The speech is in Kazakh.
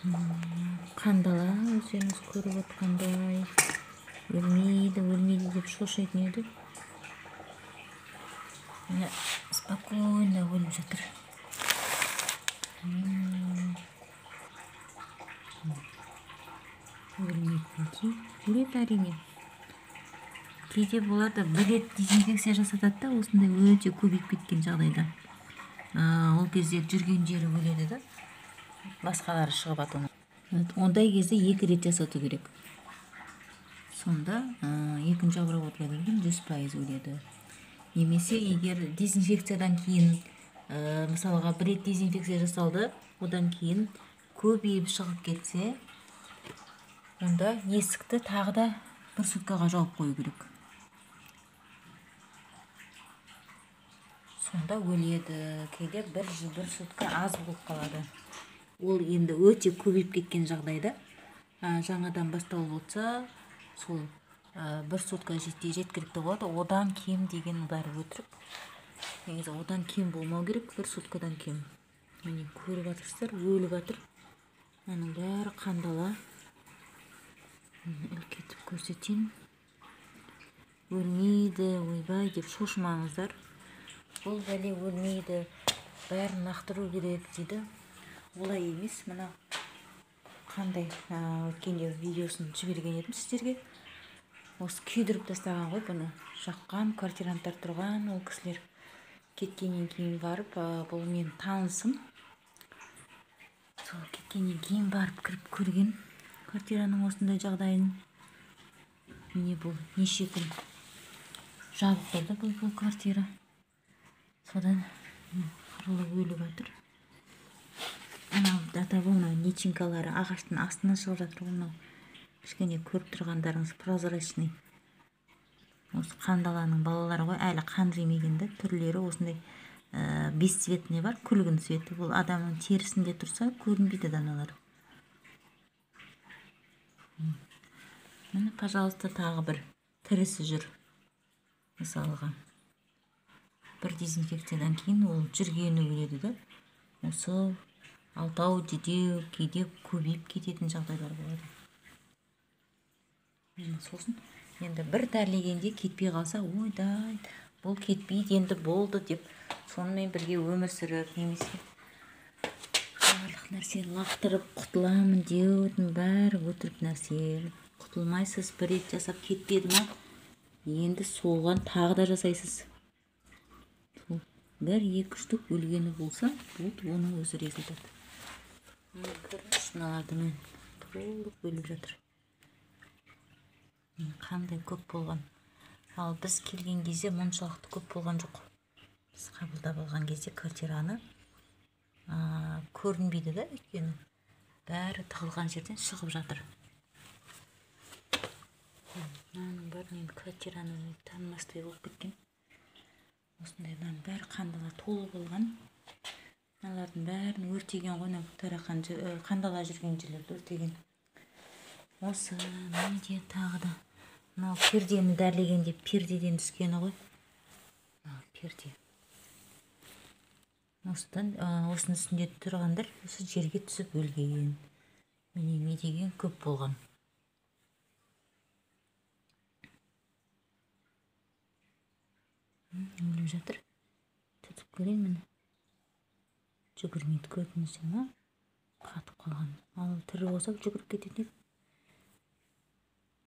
Қандала, өздеріңіз көріп отқандай, өлмейді, өлмейді деп шошитын едік. Міне, спокойно өліп жатыр. Өлмейтін өледі әрине. Кейде болады, бір рет дезинфекция жасатады да, осындай өте көбейіп кеткен жағдайда. Ол кезде жүрген жері өледі да, басқалары шығып атады. Ондай кезде 2 рет жасату керек. Сонда екінші обработкадан кейін 100% өледі. Немесе егер дезинфекциядан кейін, мысалға бір рет дезинфекция жасалды, одан кейін көбейіп шығып кетсе, онда есікті тағы да бір суткаға жауып қою керек. Сонда өледі. Кейде бір сутка аз болып қалады. Ол енді өте көбейіп кеткен жағдайда, жаңадан басталып отырса, сол бір сутка жеткілікті болады. Одан кем деген бәрі өтірік. Негізі одан кем болмау керек, бір суткадан кем. Міне көріп жатырсыздар, өліп жатыр. Мынаның бәрі қандала. Үлкейтіп көрсетейін. Өлмейді, ойбай деп шошымаңыздар. Бұл бәле өлмейді, бәрін лақтыру керек дейді. Олай емес, мына қандай, өткенде видеосын жіберген едім сіздерге. Осы күйдіріп тастаған ғой бұны. Жаққан квартиранттар тұрған, ол кісілер кеткеннен кейін барып, бұл мен танысым. Сол кеткеннен кейін барып кіріп көрген квартираның осындай жағдайын. Міне бұл неше күн жабық тұрды бұл квартира. Содан қырылып өліп жатыр. Анау до того мынау личинкалары ағаштың астынан шығып жатыр ғой мынау. Кішкене көріп тұрғандарыңыз прозрачный. Осы қандаланың балалары ғой, әлі қан жемеген де, түрлері осындай, бесцветный бар, күлгін цветі. Бұл адамның терісінде тұрса көрінбейді даналар. Міне, пожалуйста, тағы бір тірісі жүр. Мысалға, бір дезинфекциядан кейін ол жүргені өледі да. Осы алтау, жетеу, кейде көбейіп кететін жағдайлар болады. Сосын енді бір дәрілегенде кетпей қалса, ойдай, бұл кетпейді енді болды деп сонымен бірге өмір сүріп, немесе барлық нәрсені лақтырып құтыламын деудің бәрі өтірік нәрсе. Құтылмайсыз, бір рет жасап кетпеді ма, енді соған тағы да жасайсыз. Сол бір екі штук өлгені болса, болды, оның өзі результат. Көріңізші, мыналарды мен толық өліп жатыр. Қандай көп болған. Ал біз келген кезде мұншалықты көп болған жоқ. Біз қабылдап алған кезде квартираны, көрінбейді да, өйткені бәрі тығылған жерден шығып жатыр. Мынаның бәрін енді квартираны танымастай болып кеткен. Осындай мынаның бәрі қандала толы болған. Мыналардың бәрін өртеген ғой, мына тарақан қандала жүрген жерлерді өртеген. Осы міне тағы да мынау пердені дәрілеген деп пердеден түскені ғой. Мынау перде. Осыдан, осының үстінде тұрғандар осы жерге түсіп өлген. Міне не деген көп болған. Өліп жатыр. Тұтып көрейін міне. Жүгірмейді, көрдіңіздер ма? Қатып қалған. Ал тірі болса жүгіріп кететін еді.